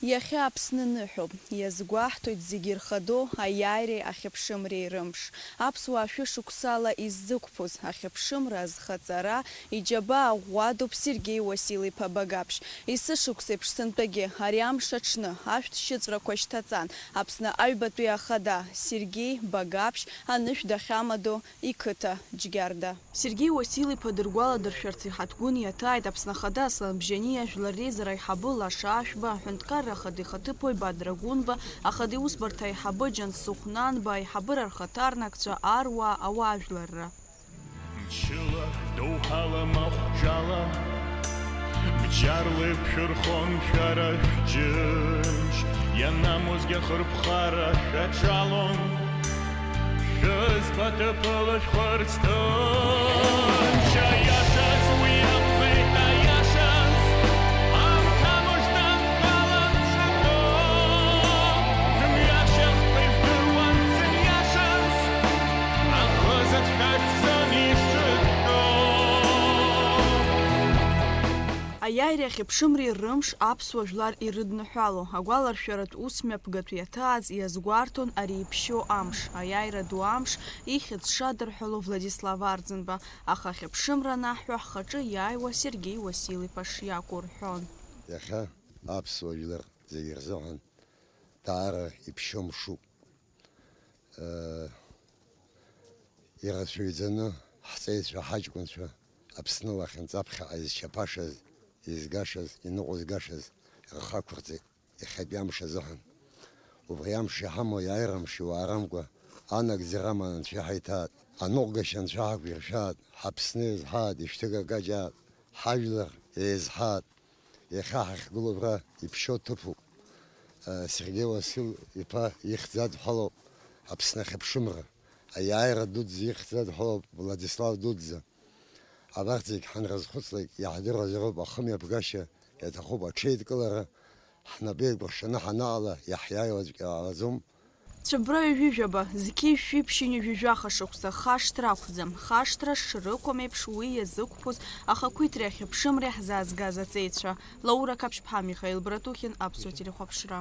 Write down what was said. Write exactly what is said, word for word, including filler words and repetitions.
Иахьа Аԥсны ныҳәоуп, иазгәаҳҭоит зегьы ирхадоу аиааиреи ахьыԥшымреи рымш. Аԥсуаа шәышықәсала иззықәԥоз ахьыԥшымра азхаҵара иџьабаа ӷәӷәадоуп Сергеи Уасил-иԥа Багаԥшь. Есышықәсеиԥш сынтәагьы ари амш аҽны ашәҭ шьыҵәрақәа шьҭаҵан Аԥсны аҩбатәи ахада Сергеи Багаԥшь анышә дахьамадоу иқыҭа Џьгьарда. Сергеи Уасил-иԥа дыргәаладыршәарц иҳаҭгәын иаҭааит Аԥсны Ахада Аслан Бжьаниа, жәлар реизара аиҳабы Лаша Ашәба, аҳәынҭқарра ахада ихаҭыԥуаҩ Бадра Гәынба, ахада иусбарҭа аиҳабы Џьансыхә Нанба, аиҳабыра рхаҭарнакцәа, аруаа, ауаажәларра. Мчыла, доуҳала, махәҿала, бџьарла иқәшәырхон шәара шәџьынџь, ианамуазгьы ахырԥхара шәаҿалон. Шәызқәа ҭыԥыла шәхырц ҭынч, аиашаз уи акәхеит, аиашаз. Аамҭа мыжда анхалан шәыҟоу, зымҩашьахқәа ижәдыруан сыниашаз, ахыза ҭшәа шәзын ишыҭәҳәо. Аиааиреи ахьыԥшымреи рымш аԥсуа жәлар ирыдныҳәало, агәаларшәаратә ус мҩаԥгатә иаҭааз иазгәарҭон ари иԥшьоу амш, аиааира ду амш, ихьӡ шадырҳәало Владислав Арӡынба, аха ахьыԥшымра анаҳҳәа, ҳхаҿы иааиуа Сергеи Уасил-иԥа шиакәу рҳәон. Иахьа аԥсуа жәлар зегьы рзыҳәан даара иԥшьоу мшуп. Ирацәаҩӡаны ҳҵеицәа, ҳаҷкәынцәа Аԥсны уахьынҵа ԥхьаҟа изчаԥашаз, изгашаз, иныҟәызгашаз рхы ақәырҵеит иахьатәи амш азыҳәан. Убри амш иҳамоу аиааира мш иуаарамкәа, анагӡара аман Анцәа иҳаиҭаат, аныҟәгашьа Анцәа ҳақәиршәаат, ҳАԥсны еизҳаат, ишәҭыгага џьаат, ҳажәлар еизҳаат. Иахьа ҳахьгылоу абра иԥшьоу ҭыԥуп. Сергеи Уасил-иԥа ихьӡ адҳәалоуп Аԥсны ахьыԥшымра. Аиааира дуӡӡа ихьӡ адҳәалоуп Владислав Дудӡа. Абарҭ зегь ҳанрызхәыцлак иаҳдыруазароуп ахымҩаԥгашьа, иаҭахуп аҽеидкылара, ҳнапы еикәыршаны ҳанаҟала иаҳиааиуазгьы ҟалаӡом. Цәыббра ҩажәи жәаба, зқьи жәшәи ԥшьынҩажәи жәаха шықәса хашҭра ақәӡам, хашҭра шрықәым еиԥш уи иазықәԥоз ахақәиҭреи ахьыԥшымреи ҳзаазгаз аҵеицәа. Лаура Қаԥшьԥҳа, Михаил Братухин, Аԥсуа телехәаԥшра.